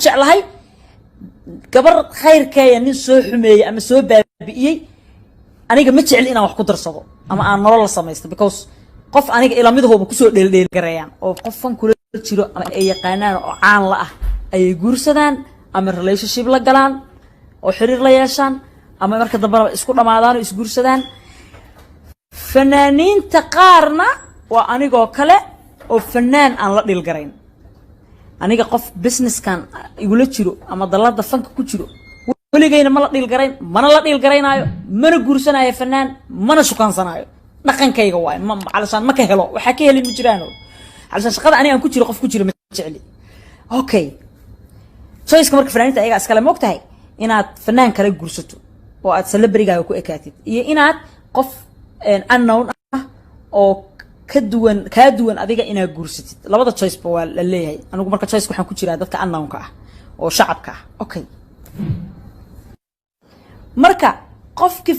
jeclahay gabar khayrkeeya nin soo xumeeyey ama soo baabi'iyey. Aniga ma jecli inaan wax ku darsado ama aan nolol la samaysto, because qof aniga ilamidahooba kusoo dheeldheel gareeyaan oo qof fan kula jiro ama ay yaqaanaan oo caan la ah ayay guursadaan ama relationship la galaan oo xiriir la yeeshaan ama marka dambena isku dhamaadaan oo isguursadaan. Fanaaniinta qaarna waa anigoo kale oo fanaan aan la dhiilgarayn. Aniga qof businesskan igula jiro ama dalada fanka ku jiro weligayna ma la dhiilgarayn, mana la dhiilgaraynaayo, mana guursanaayo fanaan, mana shukaansanaayo. Dhaqankayga waay. Ma calashaan ma ka helo, waxaa ka helin ma jiraano. Calashaan shaqada aniga aan ku jiro qof ku jiro ma jecli. Okay, choiceka marka fanaaniinta ayagaa iskale. Ma og tahay inaad fanaan kale guursato oo aad celebrigaaga ku ekaatid iyo inaad qof unknown ah oo ka duwan, kaa duwan adiga inaad guursatid? Labada choice ba waa la leeyahay. Anigu marka choice waxaan ku jiraa dadka unknownka ah oo shacabka ah. Okay, marka qofkii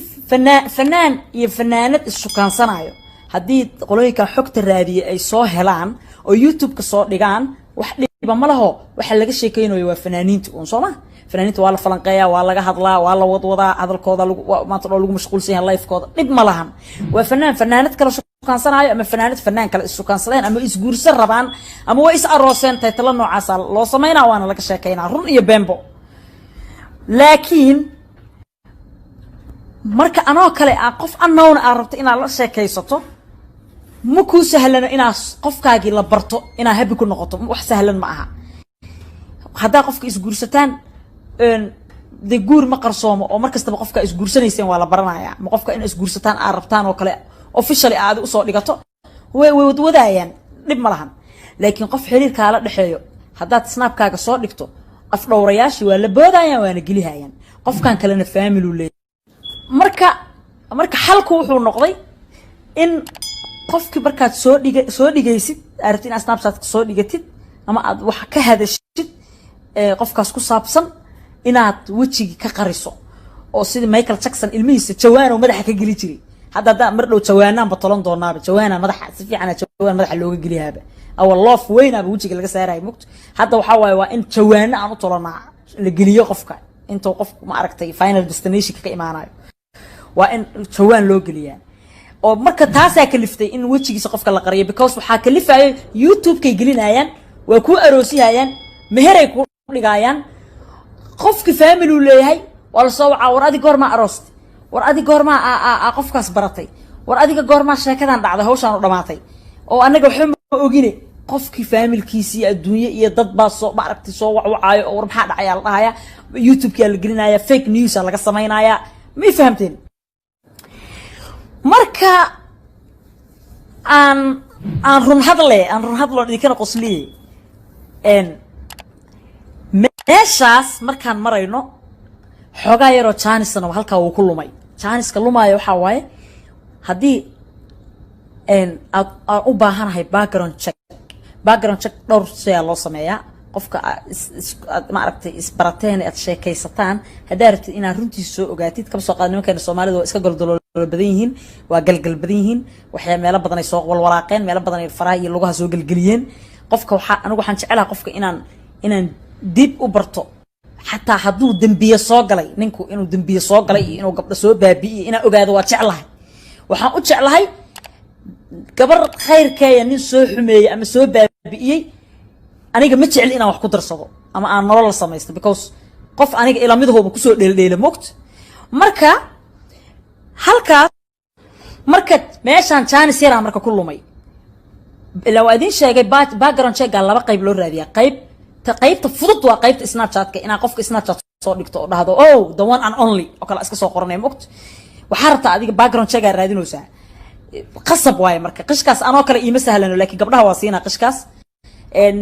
fanaan iyo fanaanad isshukaansanaayo, haddii qolooyinkan xogta raadiyay ay soo helaan oo YouTube-ka soo dhigaan, wax dhiba ma laho. Waxa laga sheekeynayo waa fanaaniinta uun, soo ma? Fanaaniinta waa la falanqeeyaa, waa laga hadlaa, waa la wadwadaa hadalkooda, maanta doo lagu mashquulsan yahay lifekooda. Dhib ma lahan. Waa fanaan fanaanad kale shukaansanaayo ama fanaanad fanaan kale issukaansadeen ama isguursan rabaan ama way is arooseen. Taytalo noocaasa loo sameynaa, waana laga sheekeynaa, run iyo beenbo. Laakiin marka anoo kale aa qof unknown aad rabto inaad la sheekaysato, ma kuu sahlano inaad qofkaagii la barto, inaad happy ku noqoto. Wax sahlan ma aha. Haddaa qofka isguursataan, dee guur ma qarsoomo oo mar kastaba qofka isguursanayseen waa la baranayaa. Ma qofka in isguursataan aad rabtaan oo kale officially aad usoo dhigato, way wadwadaayaan, dhib ma lahan. Laakiin qof xiriirkaa la dhexeeyo haddaad Snapkaaga soo dhigto, afdhowrayaashii waa la boodayaan, waana gelihayaan. Qofkan kalena family leeyahy. Marka xalku wuxuu noqday in qofkii markaad soo dhigaysid, aad rabtid inaad Snapchatka soo dhigatid ama aad wax ka hadashid qofkaas ku saabsan, inaad wejigii ka qariso oo sidii Michael Jackson ilmihiisa jawaanow madaxa ka geli jiray. Hadda haddaan mar dhow jawaanaanba tolan doonaaba, jawaana madaxa si fiicana jawaan madaxa looga geliyaaba. Awal loof weynaaba wejiga laga saaraya mugto. Hadda waxaa waaye waa in jawaano aan u tolanaa la geliyo qofka intuu qofku, ma aragtay, final destinationka ka imaanayo, waa in jawaan loo geliyaa. Oo marka taasaa kaliftay in wejigiisa qofka la qariyo, because waxaa kalifayo YouTube-kay gelinayaan, waa kuu aroosihayaan, meheray kuu dhigaayaan. Qofki family uu leeyahay, waa lasoo wacaa: "War adi goormaa aroostay? War adi goormaa aa qofkaas baratay? War adiga goormaa sheekadan dhacday, hawshaan u dhamaatay?" Oo annaga waxba ma ogine. Qofkii familykiisii adduunye iyo dad baa soo, maaragtay, soo wacwacaayo oo "War maxaa dhacayaa?" la dhahaya. YouTube-kaa la gelinaya, fake newsa laga samaynayaa. Ma fahamteen? Marka aan run hadle, aan run hadlo, idinkana qosliye. Meeshaas markaan marayno, xoogaa yaroo jaanisna halkaa wuu ku lumay. Jaaniska lumaayo waxaa waaye haddii aad aan u baahanahay background check. Background check dhowr shayaa loo sameeyaa. Qofka aad, maaragtay, isbarateen, aad sheekaysataan, haddaa rabtid inaad runtiisa soo ogaatid, kaba soo qaad nimankeena Soomaalida waa iska goldaloolo badan yihiin, waa galgal badan yihiin, waxyaa meelo badan ay soo walwalaaqeen, meelo badan ay faraha iyo lugaha soo gelgeliyeen. Qofka waxaa anigu waxaan jecelaha qofka inaan dib u barto, xataa hadduu dembiye soo galay. Ninku inuu dembiye soo galay iyo inuu gabdho soo baabi'iyey inaan ogaado waa jeclahay. Waxaan u jeclahay gabar khayrkeeya nin soo xumeeyey ama soo baabi'iyey, aniga ma jecli inaan wax ku darsado ama aan nolol la samaysto, because qof aniga ilamidahooba kusoo dheeldheela mogto. Marka halkaas marka meeshaan jaanis yaraa marka ku lumay. Ilaa waa idiin sheegay, background checka laba qayb loo raadiyaa. Qaybta fudud waa qaybta Snapchatka, inaad qofka Snapchat soo dhigto oo dhahdo "Oh, the one and only" oo kale iska soo qoranaya mogto. Waxaa rabtaa adiga background checkaa raadinaysaa, qasab waaye. Marka qishkaas anoo kale iima sahlano, laakiin gabdhaha waa siinaa qishkaas.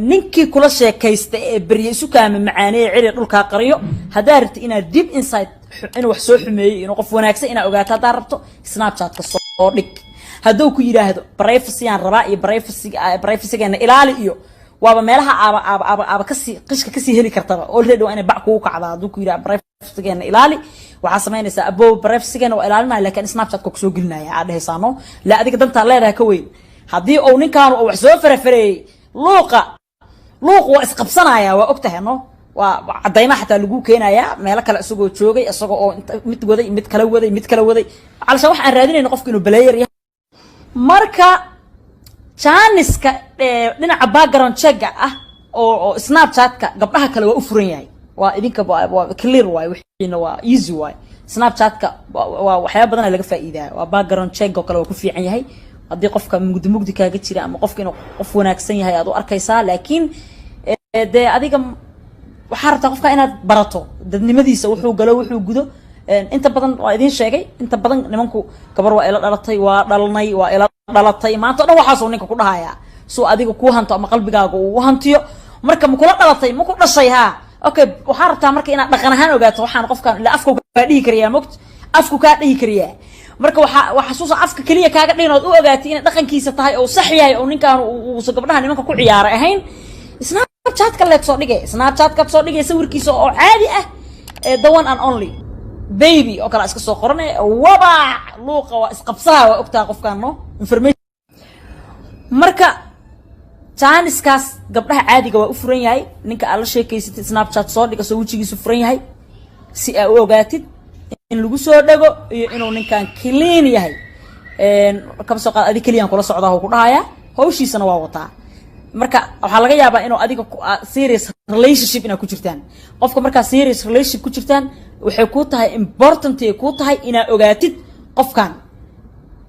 Ninkii kula sheekaysta ee berye isu kaama macaaneeye, ciri dhulkaa qariyo, haddaa rabto inaad deep inside inuu wax soo xumeeyey, inuu qof wanaagsan inaad ogaato haddaa rabto, Snapchatka soo dhig. Hadduu ku yidhaahdo "Privacy aan rabaa" iyo "Privacy, privacygeena ilaali" iyo waaba meelaha aaba kasii qishka kasii heli kartaba. Already waa inay bac kugu kacdaa. Hadduu ku yidhahdo "Privacygeena ilaali", waxaa samaynaysaa: "Abow, privacygeena waa ilaalinaya, laakiin Snapchatka kusoo gelinaya." Aad dhehaysaano la adiga dantaa leedahay ka weyn. Haddii uu ninkaanu uu wax soo farafareeyey, luuqa luuq waa isqabsanaya, waa og tahay no. Waa caddaymaha xataa lagu keenayaa meelo kale isagoo joogay, isagoo oo mid waday, mid kala waday, mid kala waday, calashaan wax aan raadinayno qofka inuu player yahay. Marka chance-ka dhinaca background check-ga ah oo Snapchat-ka gabdhaha kale waa u furan yahay. Waa idinka waa clear waay, wixiina waa easy waay. Snapchat-ka waa waxyaaba badan laga faa'iidaa. Waa background check oo kale waa ku fiican yahay, haddii qofka mugdi mugdi kaaga jira ama qofka inuu qof wanaagsan yahay aad u arkaysaa. Laakiin dee adiga waxaa rabtaa qofka inaad barato dadnimadiisa, wuxuu galo, wuxuu gudo. Inta badan waa idiin sheegay, inta badan nimanku gabar waa ila dhalatay, waa dhalnay, waa ila dhalatay, maanta o dhan waxaasuu ninka ku dhahayaa suu adiga kuu hanto ama qalbigaaga uu u hantiyo. Marka ma kula dhalatay? Ma ku dhashay? Haa, okay. Waxaa rabtaa marka inaad dhaqan ahaan ogaato waxaan qofkan ila afku kaa dhihi karayaa, mogt afku kaa dhihi karayaa. Marka waxaa xasuusa afka keliya kaaga dhihin ood u ogaatay inay dhaqankiisa tahay oo sax yahay oo ninkaan uusa gabdhaha nimanka ku ciyaaray ahayn. Snapchat-ka leed soo dhigay, Snapchat-kaad soo dhigay sawirkiisa oo caadi ah, the one and only baby oo kale iska soo qoranay. Wabac luuqa waa isqabsaha, waa ogtaha qofkaan no information. Marka chance-kaas gabdhaha caadiga waa u furan yahay. Ninka aad la sheekaysatid Snapchat soo dhiga, soo wejigiisu furan yahay, si aa u ogaatid in lagu soo dhego iyo inuu ninkan clean yahay. Kaba soo qaad adi keliyaan kula socdaa ku dhahayaa, hawshiisana waa wataa. Marka waxaa laga yaabaa inuu adiga serious relationship inaad ku jirtaan. Qofka markaa serious relationship ku jirtaan, waxay kuu tahay important ay kuu tahay inaad ogaatid qofkan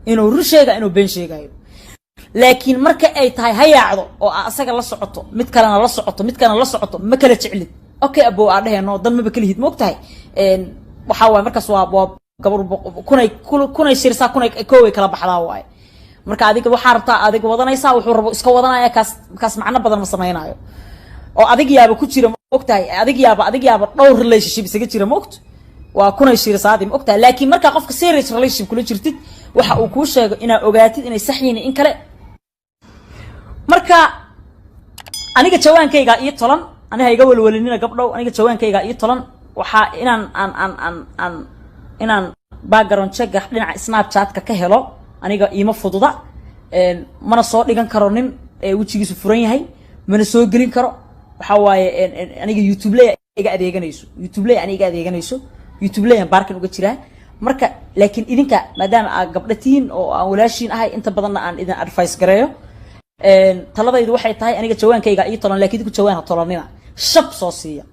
inuu run sheega, inuu been sheegayo. Laakiin marka ay tahay ha yaacdo oo aa asaga la socoto, mid kalena la socoto, mid kalena la socoto, ma kala jeclid. Okay abo, aa dheheno dan maba kalihid, ma og tahay? Waxaa waaye markaas waa gabar kunay kunay shirsaa, kunay kooway kala baxdaa waaye. Marka adiga waxaa rabtaa adiga wadanaysaa, wuxuu rabo iska wadanaya. Kaas macno badan ma samaynayo oo adig yaaba ku jira, ma ogtahay? Adig yaaba dhowr relationship isaga jira, ma ogto? Waa kunay shirsaadi, ma ogtahay? Laakiin markaa qofka serious relationship kula jirtid, waxa uu kuu sheego inaad ogaatid inay sax yihiin in kale. Marka aniga jawaankaygaa ii tolan, aniga iga welwelinina gabdhow. Aniga jawaankaygaa ii tolan. Waxaa inaan aan aan aan aan inaan background check-ga dhinaca Snapchat-ka ka helo aniga iima fududa. Mana soo dhigan karo nin wejigiisu furan yahay, mana soo gelin karo. Waxaa waaye aniga YouTube ley iga adeeganayso, YouTube ley aniga iga adeeganayso, YouTube leyan baarkan uga jiraa. Marka laakiin idinka maadaama aad gabdho tihiin oo aan walaashiin ahay, inta badanna aan idin advice gareeyo, taladaydu waxay tahay aniga jawaankayga ii tolan, lakin idinku jawaan ha tolanina, shab soo siiya.